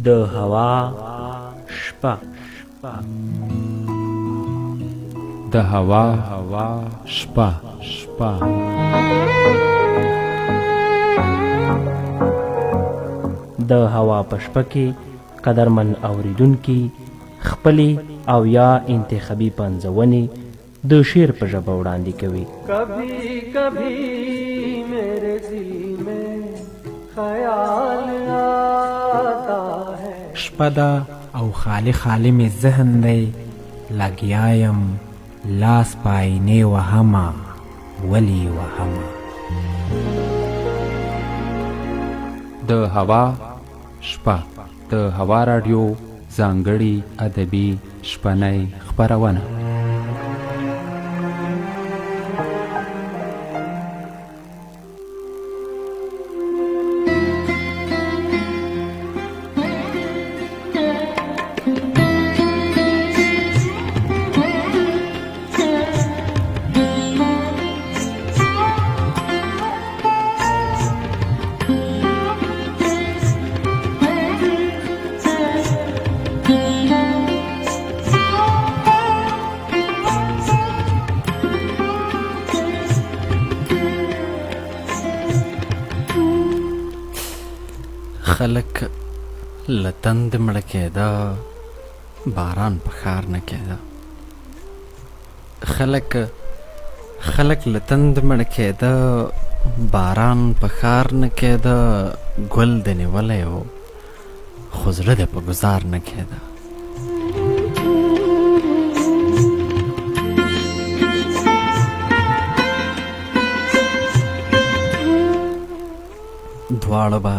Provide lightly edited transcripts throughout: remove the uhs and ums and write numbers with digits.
د هوا شپه. د هوا شپه. د هوا په شپه کې قدرمن اوریدونکي خپلې او یا انتخابي پنځونې د شعر په ژبه وړاندې کوي. کبھی کبھی میرے دل میں خیال آتا ہے. شپه ده او خالي خالي مې ذهن دی، لګیا یم لاس په آینې وهمه ولي وهمه. د هوا شپه د هوا راډیو ځانګړي ادبي شپنۍ خپرونه. خلک له تندې مړه کېده، باران په ښار نه کېده. خلک له تندې مړه کېده، باران په ښار نه کېده. ګل دې نیولی و خو زړه دې په ګذار نه کېده. دواړه به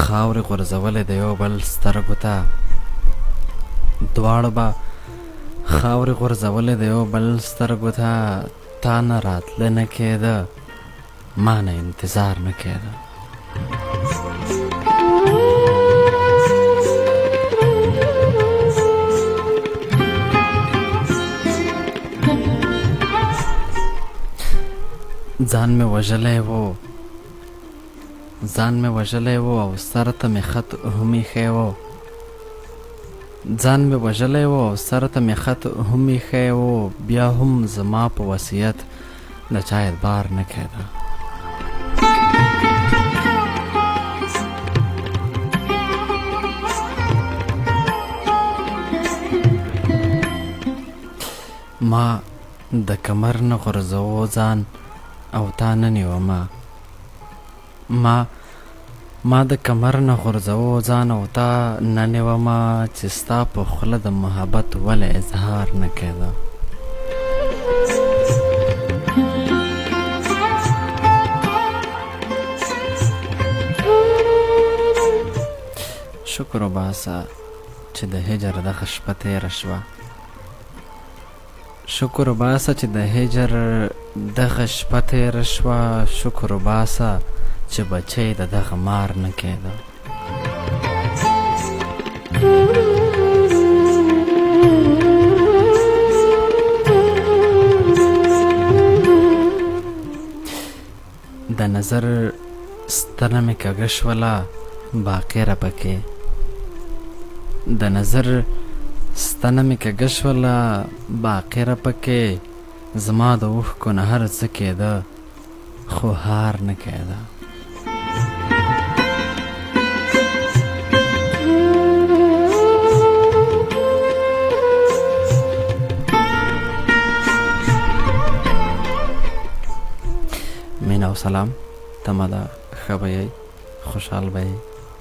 خاورې غورځولې د یو بل سترګو ته، دواړه به خاورې غورځولې د یو بل سترګو ته. تا نه راتله نه کېده، ما نه انتظار نه کېده. ځان مې وژلی و، ځان مې وژلی و او سر ته مې خط هم ایښی و. ځان مې وژلی و او سر ته مې خط هم ایښی و، بیا هم زما په وصیت د چا اعتبار نه کېده. ما د کمر نه غورځوو ځان او تا نه نیومه. ما د کمر نه غورځوو ځان او تا نه نیومه، چې ستا په خوله د محبت ولې اظهار نه کېده. شکر وباسه چې د هجر دغه شپه تېره شوه. شکر وباسه چې د هجر دغه شپه تېره شوه. شکر وباسه چې بچی د دغه مار نه کېده. د نظر ستنه مې کږه شوله باقیره پکې، د نظر ستنه مې کږه شوله باقیره پکې. زما د اوښکو نه هر څه کېده خو هار نه کېده. مینه او سلام، تمه ده ښه به یئ، خوشحال به یئ،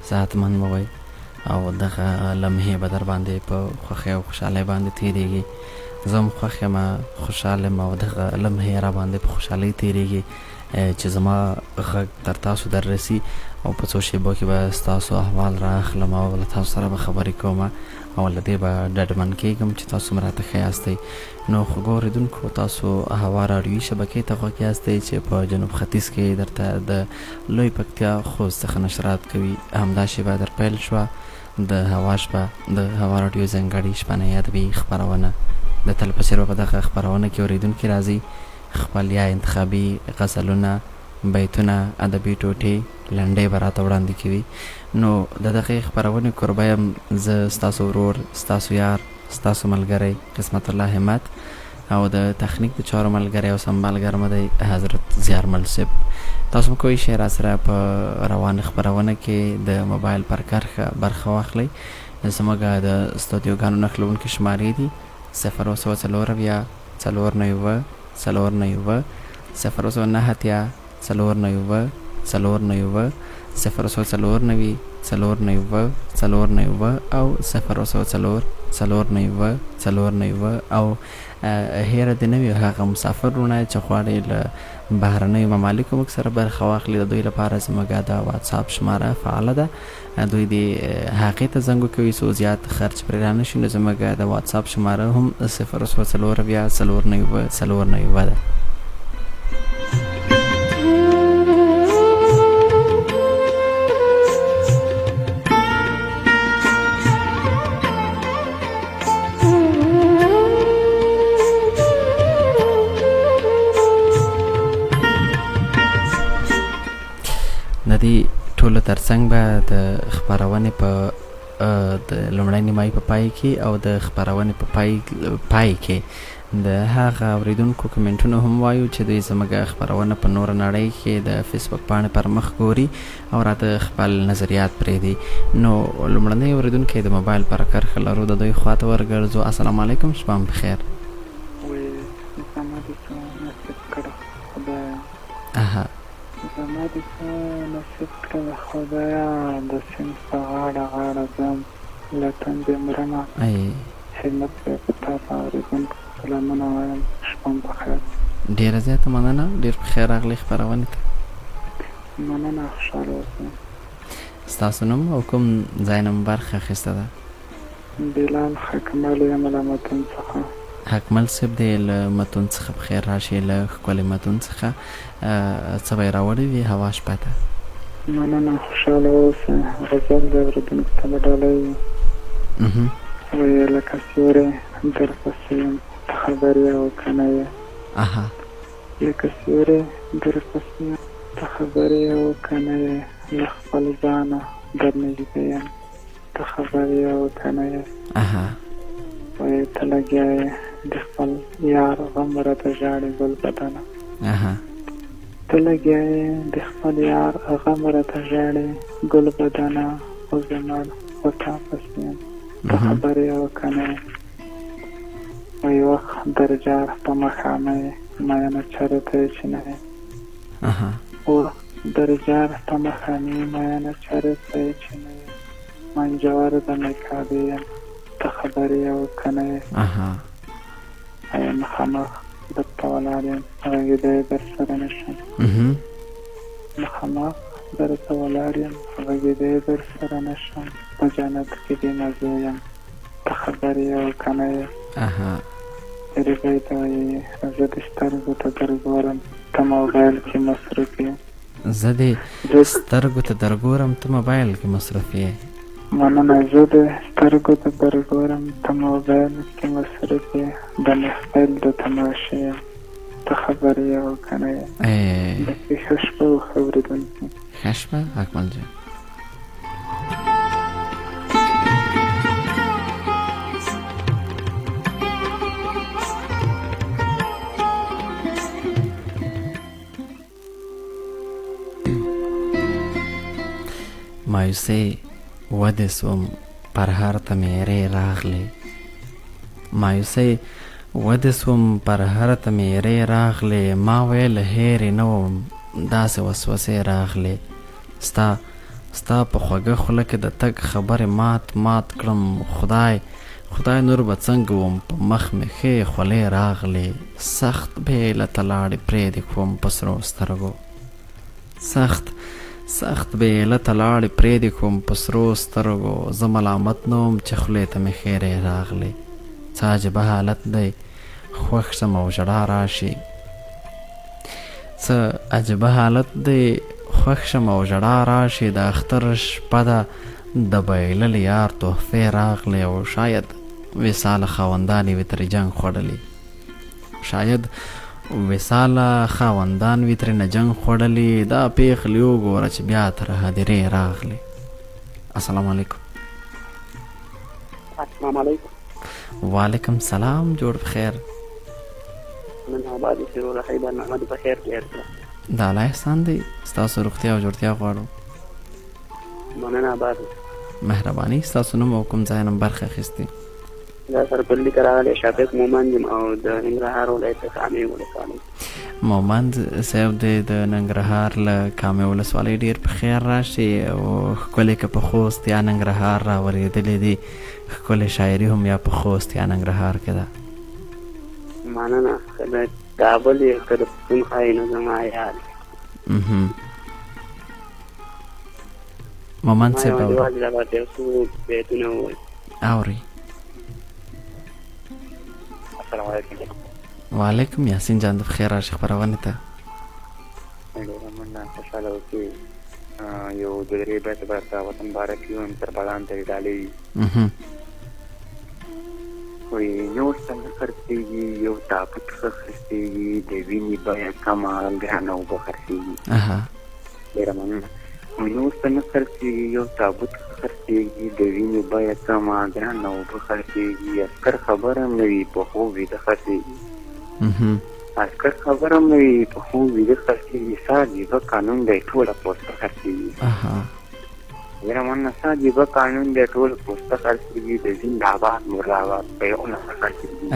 صحتمند به وئ او دغه لمحې به در باندې په خوښۍ او خوشحالۍ باندې تېرېږي. زه هم خوښ یم، خوشحال یم او دغه لمحې را باندې په خوشحالۍ تېرېږي چې زما غږ تر تاسو در رسي او په څو شېبو کې به ستاسو احوال را اخلم او له تاسو سره به خبرې کوم او له دې به ډاډمن کېږم چې تاسو هم راته ښه یاستئ. نو خوږو اورېدونکو، تاسو هوا راډیوي شبکې ته غوږ یاستئ چې په جنوب ختیځ کې درته د لوی پکتیا خوست څخه نشرات کوي. همدا شېبه در پیل شوه د هوا شپه، د هوا راډیو ځانګړې شپنۍ ادبي خپرونه. د تل په څېر به په دغه خپرونه کې اورېدونکي راځي خپل یا انتخابي غزلونه، بیتونه، ادبي ټوټې، لنډۍ به راته وړاندې کوي. نو د دغې خپرونې کوربه یم زه، ستاسو ورور، ستاسو یار، ستاسو ملګری قسمت الله همت، او د تخنیک د چارو ملګری او سمبالګر مو دی حضرت زیارمل صاحب. تاسو هم کوی شئ راسره په روانه خپرونه کې د موبایل پر کرښه برخه واخلئ. زموږ د ستودیوګانو نښلوونکې شمارې دي 074 490 490، 089 490 490، 094 490 490 او 004 490 490. او هېره دې نه وي هغه مسافر وروڼه چې غواړي له بهرنیو ممالکو موږ سره برخه واخلي، د دوی لپاره زموږ د واتساپ شماره فعاله ده. دوی دې هغې ته زنګ وکوي څو زیات خرچ پرې رانه شي. نو زموږ د واتساپ شماره هم 004 490 490 ده. د دې ټولو ترڅنګ به د خپرونې په د لومړۍ نیمایي په پای کې او د خپرونې په پای کې د هغه اورېدونکو کمنټونو هم وایو چې دوی زموږ خپرونه په نوره نړۍ کې د فیسبوک پاڼې پر مخ ګوري او راته خپل نظریات پرېږدي. نو لومړنی اورېدونکی د موبایل پر کرښه لرو، د دوی خواته ورګرځو. السلام علیکم، شپه مو پخیر. زما دې څه نصیب کړه خدایه. اها. زما دې څه نصیب کړه خدایه، د سیند په غاړه غاړه ځم له تندې مرمه. همت صاحب تا ته اورېدونکو ته سلامونه وایم، شپه مو په خیر. ډېره زیاته مننه، ډېر په خیر راغلې خپرونې ته. مننه، خوشحاله اوسئ. ستاسو نوم او کوم ځای نه مو برخه اخیسته ده؟ بلال حقمل یم له متون څخه. حقمل صاحب دې له متون څخه په خیر راشي، له ښکلي متون څخه. څه به یې راوړي وي هوا شپه ته؟ مننه، خوشحاله اوسئ. غزل د اورېدونکو ته به ډالۍ وي. وایې لکه سیوری درپسې یم، ته خبر یې او که نه یې؟ لکه سیوری درپسې یم، ته خبر یې او که نه یې؟ له خپل ځانه در نږدې یم، ته خبر یې او که نه یې؟ وایې ته لګیا یې د خپل یار غم راته ژاړې ګل بدنه. ته لګیا یې د خپل یار غم راته ژاړې ګل بدنه، خو زه مړ په تا پسې یم، ته خبر یې او که نه یې؟ وایي وخت درجار په ماښامه یې مینه چېرته یې چې نه یې؟ وخت درجار په ماښامې مینه چېرته یې چې نه یې؟ منجور د میکادې یم، ته خبر یې او که نه یې؟ ایا مخامخ درته ولاړ یم، غږېدی در سره نه شم. مخامخ درته ولاړ یم، غږېدی در سره نه شم. په جنت کې بې مزې یم، ته خبر یې او که نه یې؟ غریبۍ ته وایي زه دې سترګو ته درګورم، ته موبایل کې مصروف یې. زه دې سترګو ته درګورم، ته موبایل کې مصروف یې. مننه، زه دې سترګو ته درګورم، ته موبایل کې مصروف یې. د محفل د تماشې یم، ته خبر یې او که نه یې؟ د ښه شپه او ښه اورېدونکي. ښه شپه اکمل جان. مایوسۍ ودې سوم پرهر ته مې رې راغلې. مایوسۍ ودې سوم پرهر ته مې رې راغلې. ما ویل هېرې نه وم داسې وسوسې راغلې. ستا په خوږه خوله کې د تګ خبرې مات مات کړم. خدای خدای نور به څنګه وم، په مخ مې ښې خولې راغلې. سخت بې علته لاړې پرې دې کوم په سرو سترګو. سخت سخت بې علته لاړې پرې دې کوم په سرو سترګو. زه ملامت نه وم چې خولې ته مې ښېرې راغلې. څه عجیبه حالت دی، خوښ شم او ژړا راشي. څه عجیبه حالت دی، خوښ شم او ژړا راشي. د اختر شپه ده، د بایللي یار تحفې راغلې. او شاید وصاله خاوندان یې وي ترې جنګ خوړلي. شاید وصاله خاوندان وي ترېنه جنګ خوړلي، دا پېغلې وګوره چې بیا تر هدیرې راغلې. السلام علیکم. السلام علیکم. وعلیکم سلام، جوړ په خیر. نن آباد اوسې وروره، ښه برنامه دې په خیر تېر کړه. د الله احسان دی، ستاسو روغتیا او جوړتیا غواړو. مننه، آباد اوسې. مهرباني. ستاسو نوم او کوم ځای نه برخه اخیستې؟ دا سرپل ته راغلی شفیق مومند یم او د ننګرهار ولایت د کامې ولسوالۍ. مومند صاحب دی د ننګرهار له کامې ولسوالۍ، ډېر په خیر راشي. او ښکلې که په خوست یا ننګرهار راورېدلې دي، ښکلې شاعري هم یا په خوست یا ننګرهار کې ده. مننه. که د کابل یې که د پښتونخوا یې نو زما یاد. مومند صاحب اوري؟ یو څو بیتونه ووایي. اوري. السلام علیکم. وعلیکم یاسین جان، د خیر راشي خپرونې ته. ډېره مننه، خوشحاله اوسئ. یو دوه درې بیته به درته وطن باره کې ووایم، تر بادام ته یې ډالۍ وي. وایي نور څه نه خرڅېږي، یو تابوت ښه خرڅېږي، د وینې بیه کمه ګرانه اوبه خرڅېږي. ډېره مننه. نور څه نه خرڅېږي، یو تابوت ښه خرڅېږي، د وینې بیه کمه ګرانه اوبه خرڅېږي، عسکر خبره هم نه وي په خوب ویده خرڅېږي، عسکر خبره هم نه وي په خوب ویده خرڅېږي، څه عجیبه قانون دی ټوله پوسته خرڅېږي. ډېره مننه. څه عجیبه قانون دی ټوله پوسته خرڅېږي، د زنده آباد مرداباد په یو ناره خرڅېږي.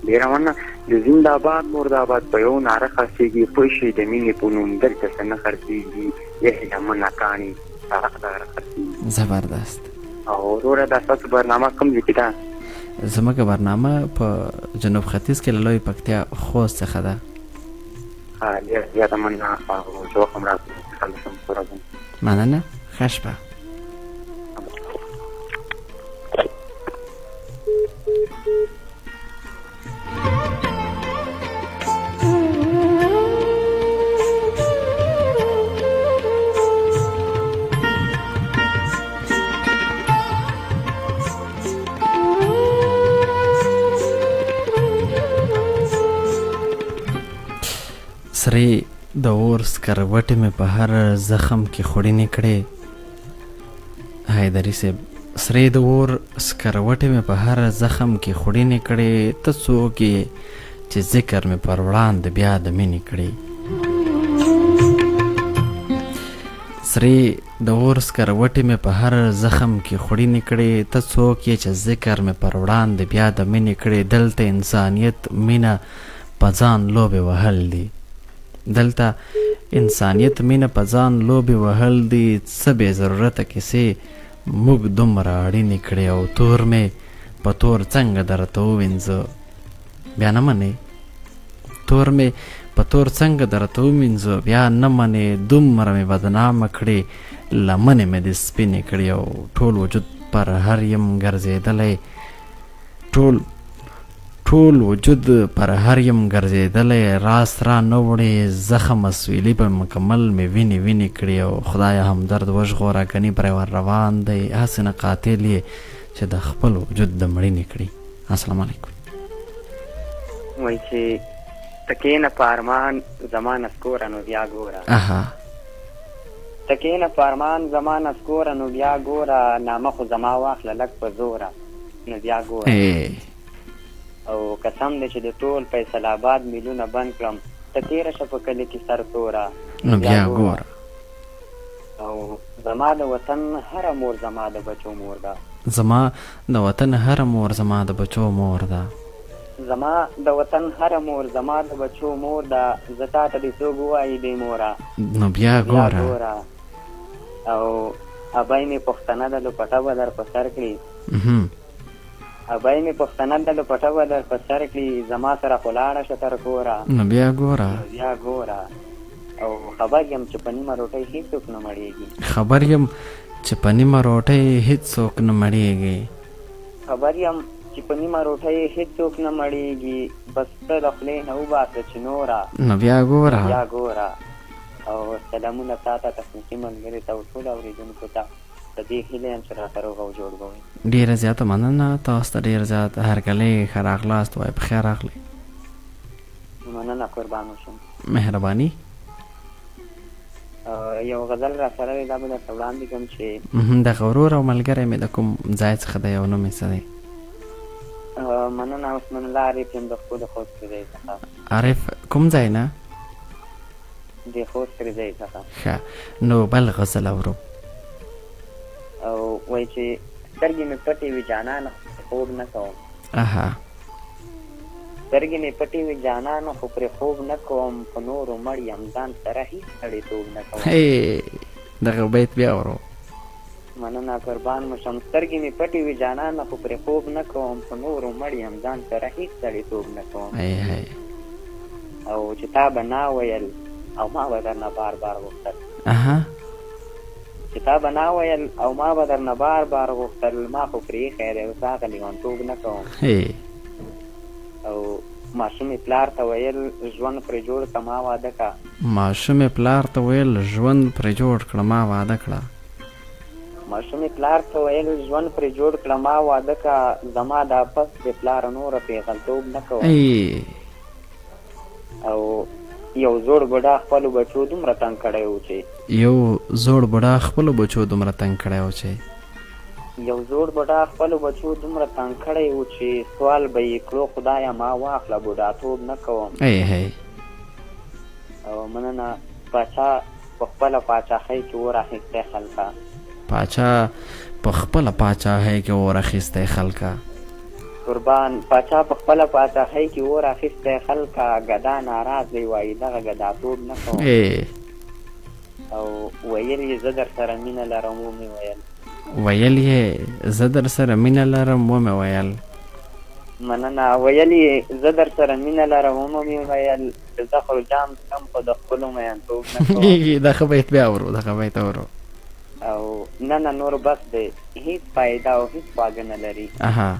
ډېره مننه. د زنده آباد مرداباد په یو ناره خرڅېږي، پوه شئ د مینې په نوم دلته څه نه خرڅېږي، یې لمنه کاڼي سره دغه خرڅېږي. زبردست. او وروره دا ستاسو برنامه کوم ځای کې ده؟ زموږ برنامه په جنوب ختیځ کې له لویې پکتیا خوست څخه ده. ډېره زیاته مننه او چې وخت هم راکړو. خوشحاله شوم. مننه، ښه شپه. سرې د اور سکروټې مې په هر زخم کې خړینې کړې. حیدري صاحب، سرې د اور سکروټې مې په هر زخم کې خړینې کړې، ته څوک یې چې ذکر مې پر وړاندې بیا د مینې کړې. سرې د اور سکروټې مې په هر زخم کې خړینې کړې، ته څوک یې چې ذکر مې پر وړاندې بیا د مینې کړې. دلته انسانیت مینه په ځان لوبې وهل دي، دلته انسانیت مینه په ځان لوبې وهل دي، څه بې ضرورته کیسې موږ دومره اړینې کړې. او تور مې په تور څنګه درته ووینځه بیا نه منې، تور مې په تور څنګه درته ومینځو بیا نه منې، دومره مې بدنامه کړې لمنې مې دې سپینې کړې. او ټول وجود پر هر یم ګرځېدلی، ټول وجود پر هر یم ګرځېدلی، راس را نه وړې زخم سویلي به مکمل مې وینې وینې کړې. او خدایه همدرد وژغوره کني پرې ور روان دی، هسې نه قاتل یې چې د خپل وجود د مړینې کړي. السلام علیکم. وایي چې ته کښېنه په ارمان زما نسکوره نو بیا ګوره. ته کښېنه په ارمان زما نسکوره نو بیا ګوره، نامه خو زما واخله لږ په زوره نو بیا ګوره. او قسم دی چې د ټول فیصل آباد میلونه بند کړم، ته تېره شه په کلي کې سر توره نو بیا ګوره. او زما د وطن هره مور زما د بچو مور ده. زما د وطن هره مور زما د بچو مور ده. زما د وطن هره مور زما د بچو مور ده، زه تا ته دې څوک ووایي بې موره نو بیا ګوره. او ابۍ مې پښتنه ده لوپټه به در په سر کړي، ابۍ مې پښتنه ده لوپټه به در په سر کړي، زما سره خو لاړه شه تر کوره نو بیا ګوره. بیا ګوره. او خبر یم چې په نیمه روټۍ هیڅوک نه مړېږي. خبر یم چې په نیمه روټۍ هیڅوک نه مړېږي. خبر یم چې په نیمه روټۍ هیڅوک نه مړېږي، بس ته له خولې نه وباسه چې نوره نو بیا ګوره. بیا ګوره. او سلامونه تا ته، تخنیکي ملګري ته او ټولو اورېدونکو ته. په دې هیله یم چې راته روغ او جوړ به وئ. ډېره زیاته مننه تاسو ته، ډېر زیات هرکلی، ښه راغلاست وایي، په خیر راغلی. قربان وشم. مهرباني. یو غزل را سره دی، دا به درته وړاندې کړم چې دغه ورور او ملګری مې د کوم ځای څخه دی او نوم یې څه دی؟ مننه، عثمان الله عارف یم د خپل خوست ځای څخه. عارف کوم ځای نه؟ د خوست ځای څخه. ښه، نو بل غزل اورو. او وایي چې سترګې مې پټې وي جانانه خو خوب نه کوم. اها. سترګې مې پټې وي جانانه خو پرې خوب نه کوم، په نورو مړ یم ځان سره هیڅ سړیتوب نه کوم. دغه بیت بیا اورو. مننه، قربان مو شم. سترګې مې پټې وي جانانه خو پرې خوب نه کوم، په نورو مړ یم ځان سره هیڅ سړیتوب نه کوم. او چې تا به نا ویل او ما به درنه بار بار غوښتل. اها. چې تا به نا ویل او ما به درنه بار بار غوښتل، ما خو پرې ایښی دی اوس هغه لیونتوب نه کوم. او ماشومې پلار ته ویل ژوند پرې جوړ کړه ما واده کړه. ماشومې پلار ته ویل ژوند پرې جوړ کړه ما واده کړه. ماشومې پلار ته ویل ژوند پرې جوړ کړه ما واده کړه، زما دا پس د پلار نوره پېغلتوب نه کوم. او یو زوړ بوډا خپلو بچو دومره تنګ کړی و چې یو زوړ بوډا خپلو بچو دومره تنګ کړی و چې یو زوړ بوډا خپلو بچو دومره تنګ کړی و چې سوال به یې کړو خدایه ما واخله بوډاتوب نه کوم. او مننه، پاچا په خپله پاچاهۍ کې اور اخیستی خلکه. پاچا په خپله پاچاهۍ کې اور اخیستی خلکه. قربان، پاچا په خپله پاچاهۍ کې اور اخیستی خلکه، ګدا ناراض دی وایي دغه ګداتوب نه کوم. او ویل یې زه در سره مینه لرم ومې ویل. ویل یې زه در سره مینه لرم ومې ویل. مننه، ویل یې زه در سره مینه لرم ومې ویل، زه خو جام څښم خو د خپلو میندوب نه کوم. دغه بیت بیا اورو، دغه بیت اورو. او نه نه نور بس دی، هیڅ فایده او هیڅ خواږه نه لري. اها.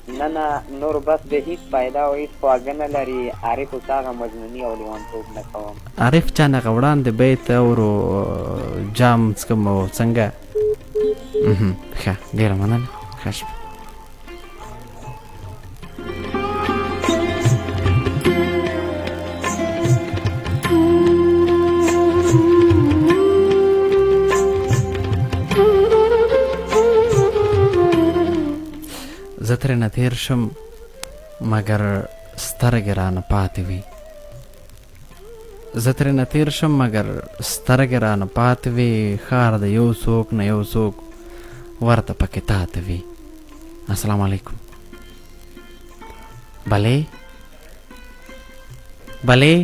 نه نه نور بس دی، هیڅ فایده او هیڅ خواږه نه لري. عارف اوس هغه مجنوني او لیونتوب نه کوم. عارف جان هغه وړاندې بیت اورو، جام څکم او څنګه؟ ښه، ډېره مننه، ښه شپه. زه ترېنه تېر شم مګر سترګې رانه پاتې وي. زه ترېنه تېر شم مګر سترګې رانه پاتې وي، ښار د یو څوک نه یو څوک ورته پکې تاته وي. السلام علیکم. بلې بلې.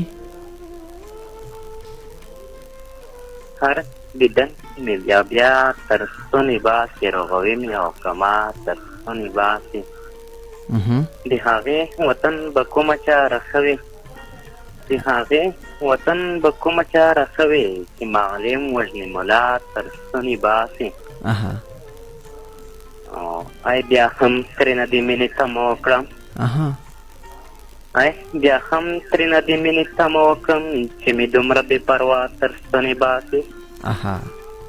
هر دیدن مې بیا بیا تر ستوني باسي، رغوي مې او که ما تر ستوني باسي. د هغې وطن به کومه چاره ښه وي، د هغې وطن به کومه چاره ښه وي چې معلم وژني ملا تر ستوني باسي. ای بیا هم ترېنه د مینې تمه وکړم. ای بیا هم ترېنه د مینې تمه وکړم چې مې دومره بې پروا تر ستوني باسي.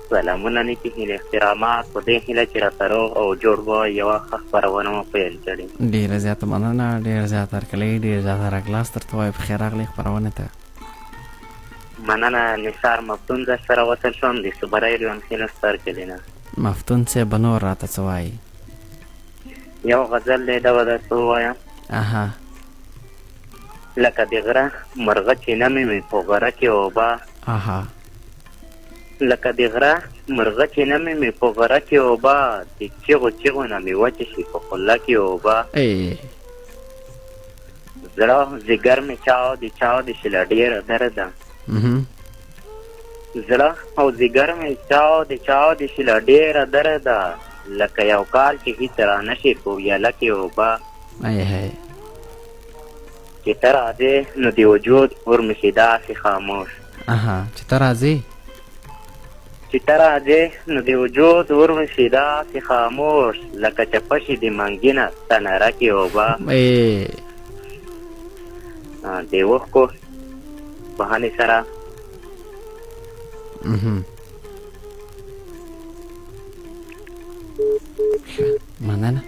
سلامونه، نیکې هیلې، احترامات، په دې هیله چې راته روغ او جوړ به یوه ښه خپرونه مو پیل کړې. ډېره زیاته مننه، ډېر زیات هرکلی، ډېر زیات راغلاست درته وایو، په خیر راغلې خپرونې ته. مننه، نثار مفتون در سره وصل شوم د صوبرۍ لیونخېلو ستر کلي نه. مفتون صاحب به نور راته څه وایي؟ یو غزل دی، دا به درته ووایم. اها. لکه د غره مرغه چې نه مې په غره کې اوبه. اها. لکه د غره مرغه چې نه مې په غره کې اوبه، د چیغو چیغو نه مې وچې شي په خوله کې اوبه. زړه ځیګر مې چاودي چاودي شي له ډېره درده. زړه او ځیګر مې چاودي چاودي شي له ډېره درده، لکه یو کال چې هیڅ رانه شي په ویاله کې اوبه. چې ته راځې نو د وجود اور مې شي داسې خاموش. اها، چې ته راځې، چې ته راځې نو د وجود اور مې شي داسې خاموش، لکه چپه شي د منګي نه تناره کې اوبه. د اوښکو بهانې سره. ښه، مننه.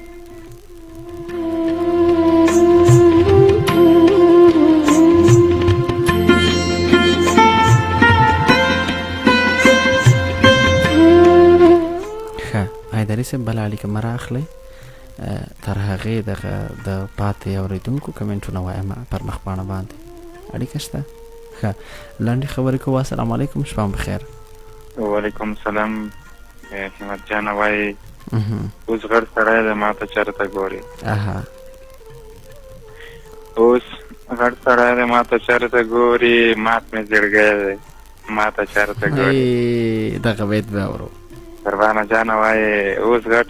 حیدري صاحب بله اړیکه مه رااخلئ، تر هغې دغه د پاتې اورېدونکو کمنټونه وایم. پر مخ پاڼه باندې اړیکه شته؟ ښه، لنډې خبرې کوو. السلام علیکم، شپه مو بخیر. وعلیکم السلام همت جانه، وایي اوس غټ سړی دی ما ته چېرته ګوري. اها، اوس غټ سړی دی ما ته چېرته ګوري، مات مې زړګی دی ما ته چېرته ګوري. دغه بیت به اورو. قربانه جانه، وایي اوس غټ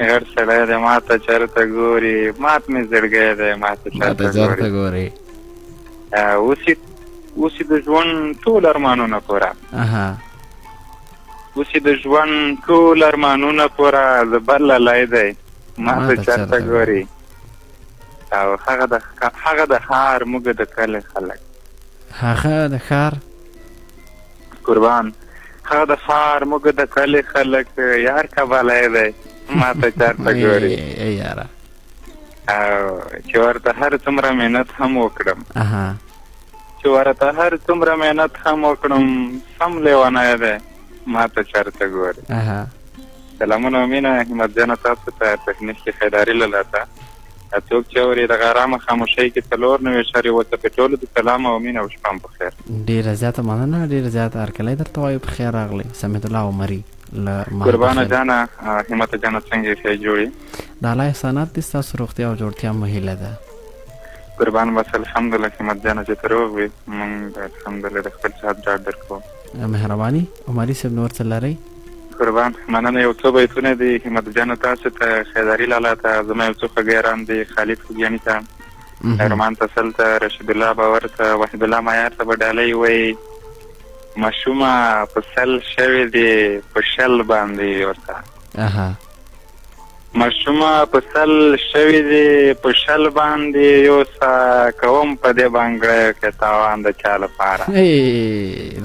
غټ سړی دی ما ته چېرته ګوري، مات مې زړګی دی ما ته چېرته ګوري. اوس اوس د ژوند ټول ارمانونه پوره. اها، اوس د ژوند ټول ارمانونه پوره، زه بل لالی دی ما ته چېرته ګوري. او هغه د ښار موږ د کلي خلک. هغه د ښار قربان، هغه د ښار موږ د کلي خلک، یار کبلی دی ما ته چېرته ګوري. یاره، او چې ورته هر څومره محنت هم وکړم، چې ورته هر څومره محنت هم وکړم، سم لیونی دی ما ته چېرته ګوري. سلامونه او مینه همت جانه تاسو ته، تخنیک کې خیداري لالا ته، څوک چې اوري دغه ارامه خاموشۍ کې 94.7 څپې ټولو د سلام او مینه او شپه مو په خیر. ډېره زیاته مننه، ډېره زیاته هرکلی درته وایو، په خیر راغلی سمیت الله عمري له قربانه جانه. همت جانه څنګه یې، ښه جوړ یې؟ د الله احسانات دي، ستاسو روغتیا او جوړتیا مو هیله ده. قربان، بس الحمدلله همت جانه چې ته روغ وې، موږ الحمدلله د خپل صحت ډاډ درکوو. مهرباني عمري صاحب، نور څه لرئ؟ قربان مننه، یو څو بیتونه دي همت جانه تاسو ته، خیداري لالا ته، زما یو څو خوږه یاران دي، خالد خوږیاڼي ته، ارمان تسل ته، رشیدالله باور ته، وحیدالله معیار ته به ډالۍ وایي. ماشومه په 100 شوې دي په 20 باندې ورته. ماشومه په 100 شوې دي په 20 باندې یوسه، کوم په دې بنګړیو کې تاوان د چا لپاره.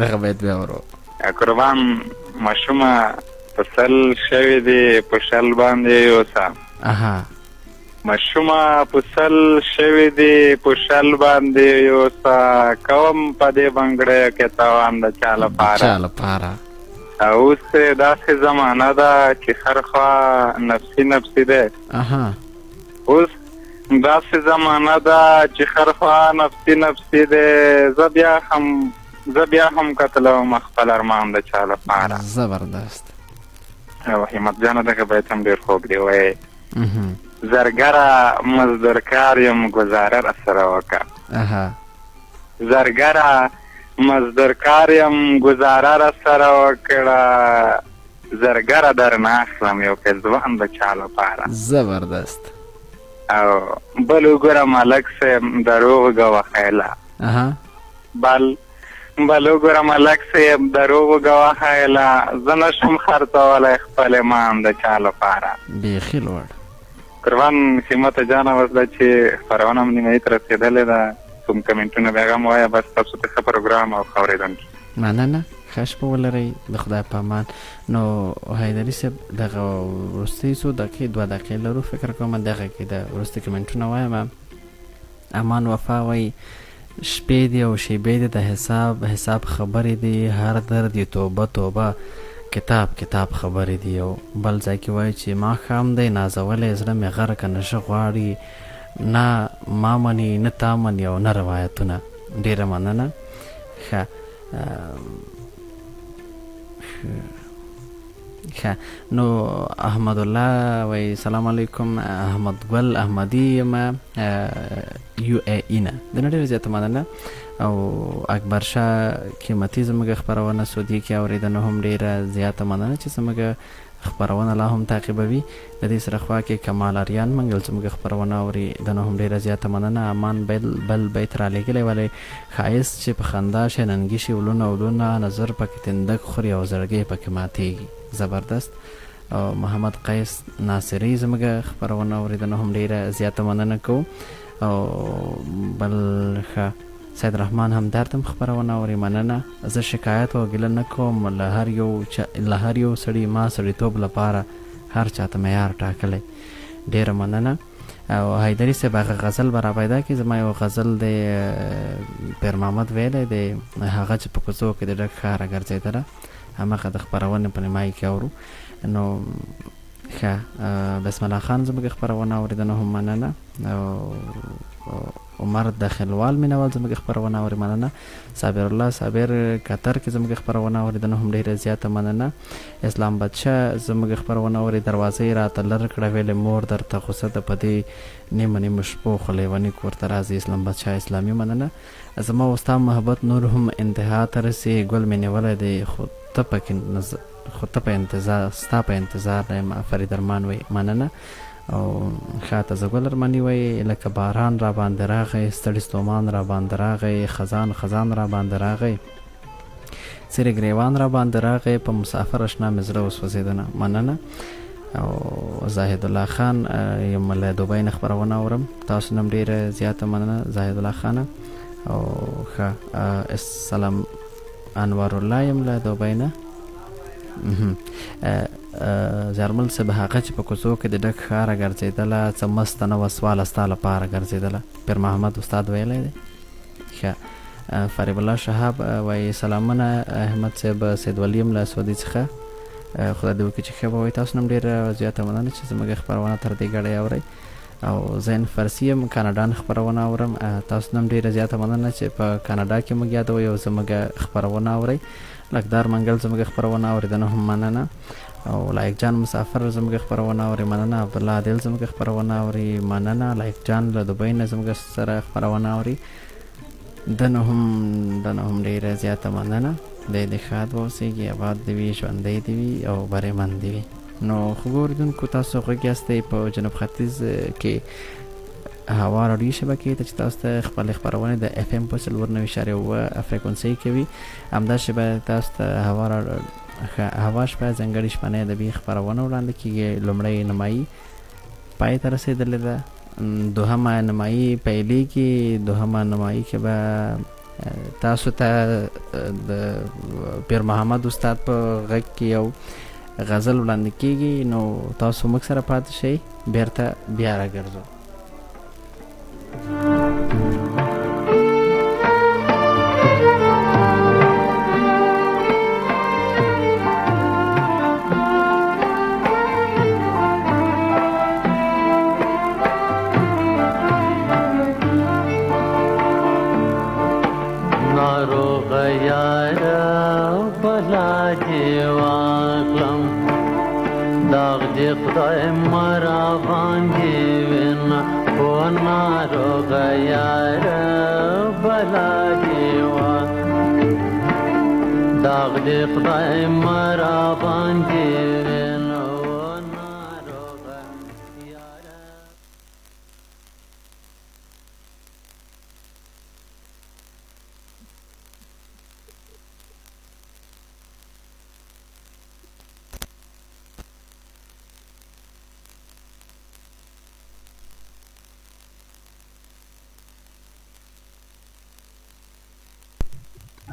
دغه بیت بیا ورو. قربان، ماشومه په 100 شوې دي په 20 باندې یوسه. ماشومه په 100 شوې دي په 20 باندې یوسه، کوم په دې بنګړیو کې تاوان د چا لپاره. چا لپاره. اوس داسې زمانه ده چې هر خوا نفسي نفسي ده. اوس داسې زمانه ده چې هر خوا نفسي نفسي ده، زه بیا هم قتلوم خپل ارمان د چا لپاره. زبردست. او همت جانه دغه بیت هم ډېر خوږ دی، وایي زرګره مزدورکار یم ګزاره راسره وکړه. زرګره مزدورکار یم ګزاره راسره وکړه، زرګره درنه اخلم یو پېزوان د چا لپاره. زبردست. او بل وګوره ملک صاحب دروغ ګواه بل بل وګوره ملک صاحب دروغ ګواه زه نه شم خرڅولی خپل ایمان د چا لپاره. بیخي لوړ. قربان همت جانه، بس دا چې خپرونه هم نیمایي ته رسېدلې ده، کوم کمنټونه بیا هم وایه، بس تاسو ته ښه پروګرام او ښه اورېدونکي. مننه، ښه شپه ولرئ، د خدای په امان. نو حیدري صاحب دغه وروستۍ څو دقیقې، 2 دقیقې لرو، فکر کوم دغه کې د وروستي کمنټونه وایم. امان وفا وایي شپې دي او شیبې دي د حساب حساب خبرې دي، هر درد یې توبه توبه، کتاب کتاب خبرې دي. او بل ځای کې وایي چې ماښام دی نازولی زړه مې غرقه نشه غواړي، نه ما مني نه تا مني او نه روایتونه. ډېره مننه. ښه ښه. نو احمد الله وایي سلام علیکم، احمد ګل احمدي یم یو ای ای نه، د نه ډېره زیاته مننه. او اکبر شاه قیمتي زموږ خپرونه سعودي کې اورېدنه هم ډېره زیاته مننه چې زموږ خپرونه لا هم تعقیبوي. د دې سره خوا کې کمال اریان منګل زموږ خپرونه اوري، د نه هم ډېره زیاته مننه. امان بل بیت رالیږلی ولې ښایست چې په خندا شي ننګي شي ولونه ولونه، نظر پکې تندک خوري او زړګی پکې ماتېږي. زبردست. او محمد قیس ناصري زموږ خپرونه اورېدنه هم ډېره زیاته مننه کوو. او بل ښه سید رحمان همدرد هم خپرونه اوري، مننه. زه شکایت او ګیله نه کوم له هر یو سړي، ما سړیتوب لپاره هر چاته معیار ټاکلی. ډېره مننه. او حیدري صاحب هغه غزل به را پیدا کړي، زما یو غزل دی پیر محمد ویلی دی، هغه چې په کوڅو کې د ډک ښاره ګرځېدله، هماغه د خپرونې په نیمایي کې اورو. نو ښه، بسم الله خان زموږ خپرونه اورېدنه هم مننه. او عمر دخلوال مینوال زموږ خپرونه اوري، مننه. صابر الله صابر قطر کې زموږ خپرونه اورېدنه هم ډېره زیاته مننه. اسلام بادشاه زموږ خپرونه اوري، دروازې راته لر کړه ویلې مور درته غوسه ده په دې نیمه نیمه شپو خو لیوني کور ته راځي. اسلام بادشاه اسلامي مننه. زما او ستا محبت نور هم انتها ته رسي، ګل مې نیولی دی خو ته پکې خو ته په انتظار ستا په انتظار نه یم. فرید ارمان وایي مننه. او ښه تازه ګل ارماني وایي لکه باران را باندې راغی، ستړي ستومان را باندې راغی، خزان خزان را باندې راغی، څیرې ګریوان را باندې راغی، په مسافر اشنا مې زړه وسوځېدنه. مننه. او زاهد الله خان یم له دوبۍ نه خپرونه اورم، تاسو نه هم ډېره زیاته مننه زاهد الله خانه. او ښه، السلام انور الله یم له دوبۍ نه. زیارمل صاحب هغه چې په کوڅو کې د ډک ښاره ګرځېدله، څه مسته نه وه سواله ستا لپاره ګرځېدله، پیر محمد استاد ویلی دی. ښه، فریب الله شهاب وایي سلامونه احمد صاحب، سید ولي یم له سعودي څخه، خدای دې وکړي چې ښه به وئ. تاسو نه هم ډېره زیاته مننه چې زموږ خپرونه تر دې ګړۍ اورئ. او زین فرسي یم، کاناډا نه خپرونه اورم، تاسو نه هم ډېره زیاته مننه چې په کاناډا کې موږ یادوئ او زموږ خپرونه اورئ. لکدار منګل زموږ خپرونه اورېدنه هم مننه. او لایق جان مسافر زموږ خپرونه اوري، مننه. عبدالله عادل زموږ خپرونه اوري، مننه. لایق جان له دوبۍ نه زموږ سره خپرونه اوري، دنه هم ډېره زیاته مننه. دی دې ښاد واوسېږي، اباد دې وي، ژوندی دې وي او بریمن دې وي. نو خوږو اورېدونکو تاسو غوږ یاستئ په جنوب ختیځ کې هوا راډیو شبکې ته چې تاسو ته خپلې خپرونې د اف ام په 94.7 فریکونسۍ کوي. همدا شېبه تاسو ته هوا شپه ځانګړې شپنۍ ادبي خپرونه وړاندې کېږي. لومړۍ نمایي پای ته رسېدلې ده، دوهمه نمایي پیلېږي. دوهمه نمایي کې به تاسو ته د پیر محمد استاد په غږ کې یو غزل وړاندې کېږي. نو تاسو موږ سره پاتې شئ، بیرته بیا راګرځو. ناروغ یاره بلا دې واخلم، داغ دې خدای مرا باندې وینه، او ناروغ یاره بلا دې واخلم، داغ دې خدای مرا باندې وینه، او ناروغ یاره.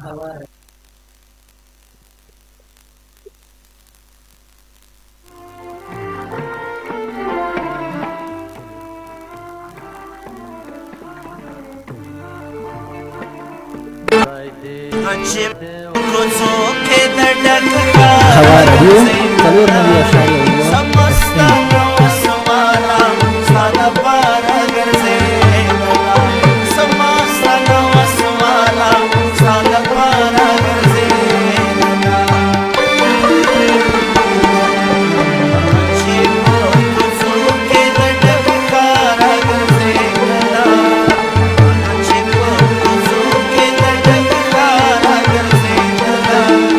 هوا راډیو 94.7 اف ام. Thank you.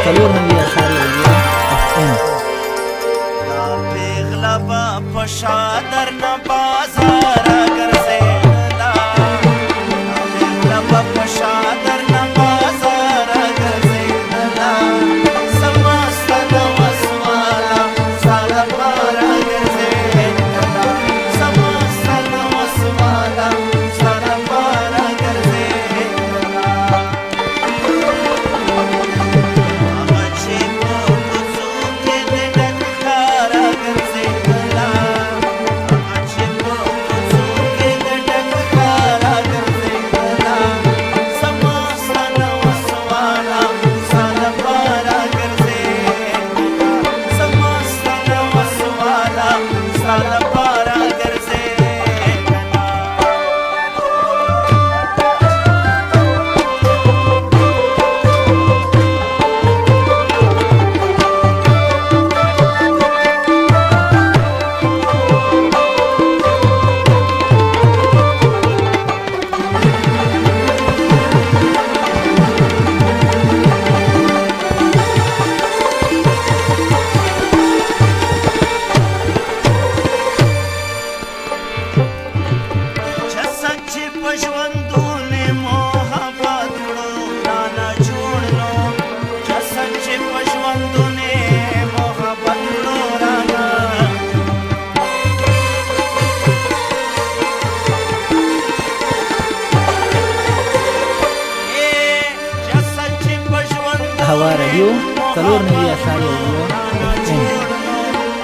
94.1 اف ام. دا پیغله به په شا درنه بازاره ګرځېدله، دا پیغله به په شا درنه بازاره ګرځېدله، زما ستا د وس والا ستا لپاره ګرځېدله، زما ستا د وس والا ستا لپاره ګرځېدله. هغه چې په کوڅو کې د ډک ښاره ګرځېدله، هغه چې په کوڅو کې د ډک ښاره ګرځېدله، زما ستا د وس والا ستا لپاره ګرځېدله، زما ستا د وس والا ستا لپاره ګرځېدله. چې سچ په ژوندون محبت کړو رانه جوړ نو، چې سچ په ژوندون محبت کړو رانه چې سچ په ژوندون هوا راډیو 94.1 اف ام.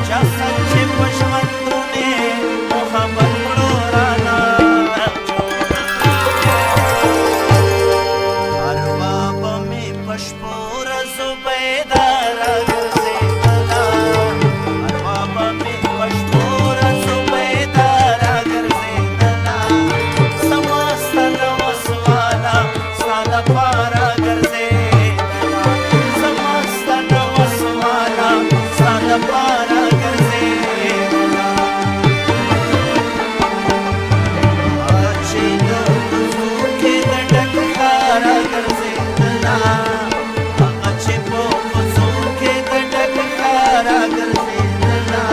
چې سچ په ژوندون محبت کړو رانه اروا به مې په شپو ورځو بیداره ګرځېدله، اروا به مې په شپو ورځو بیداره ګرځېدله، زما ستا د وس والا ستا لپاره ګرځېدله، زما ستا د وس والا ستا لپاره ګرځېدله. چې د کوڅو کې د ډک ښاره ګرځېدله، هغه چې په کوڅو کې د ډک ښاره ګرځېدله،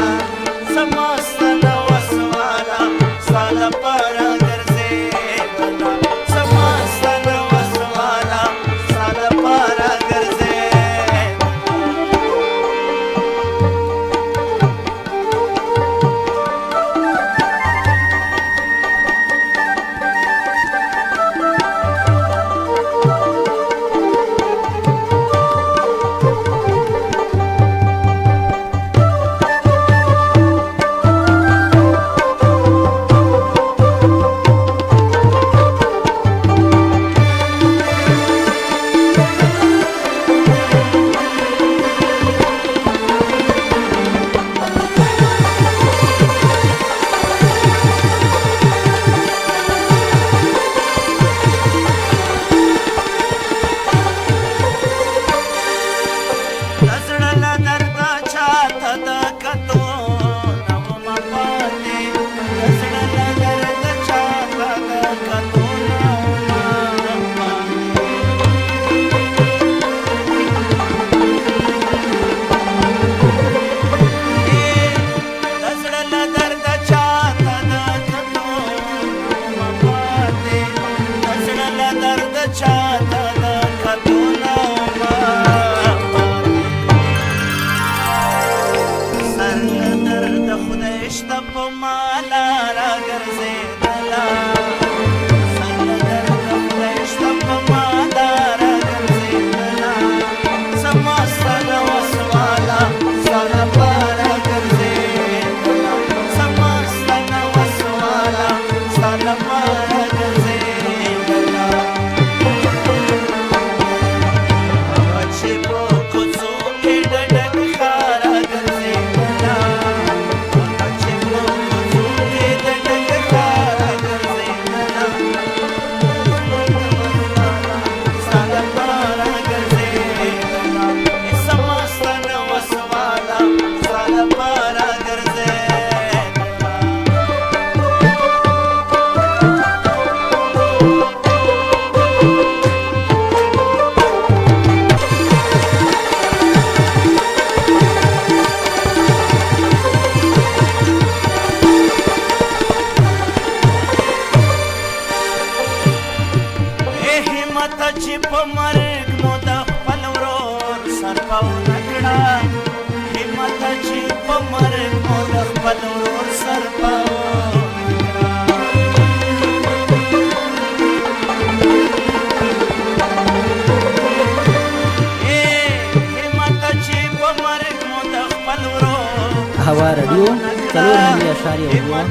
زما ستا د وس والا ستا لپاره ګرځېدله، زما ستا د وس والا ستا لپاره ګرځېدله. د زړه له درده چاته د کتو نه ومه پاتې، د زړه له درده چاته د کتو نه ومه پاتې. د زړه له درده چاته د کتو نه ومه پاتې، د زړه له درده چاته د کتو نه ومه پاتې. سر له درده خدای شته په ما لاره ګرځېدله، سر له درده خدای شته په ما لاره ګرځېدله، زما ستا د وس والا ستا لپاره ګرځېدله، زما ستا د وس والا ستا لپاره ګرځېدله. هغه چې په کوڅو کې د ډک ښاره ګرځېدله، هغه چې په کوڅو کې د ډک ښاره راډیو 94.7 اف ام.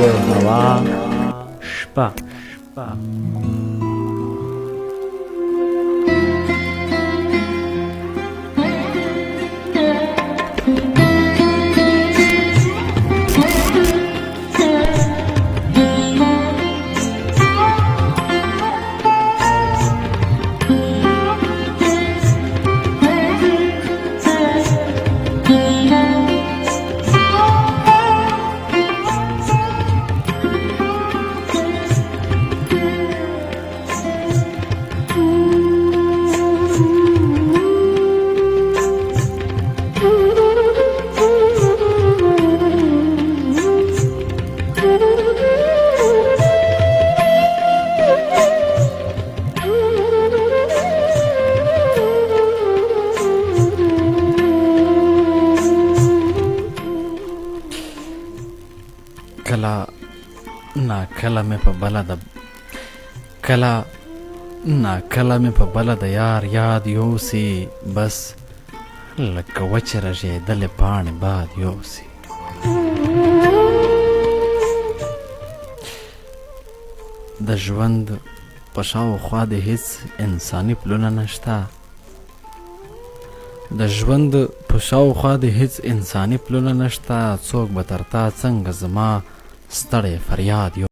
د هوا شپه. کله نا کله مې په بله د کله نا کله مې په بله د یار یاد یوسي، بس لکه وچې رژېدلې پاڼې باد یوسي. د ژوند په شاوخوا د هیڅ انساني پلونه نشته، د ژوند په شاوخوا د هیڅ انساني پلونه نشته، څوک به تر تا څنګه زما ستړی فریاد یو.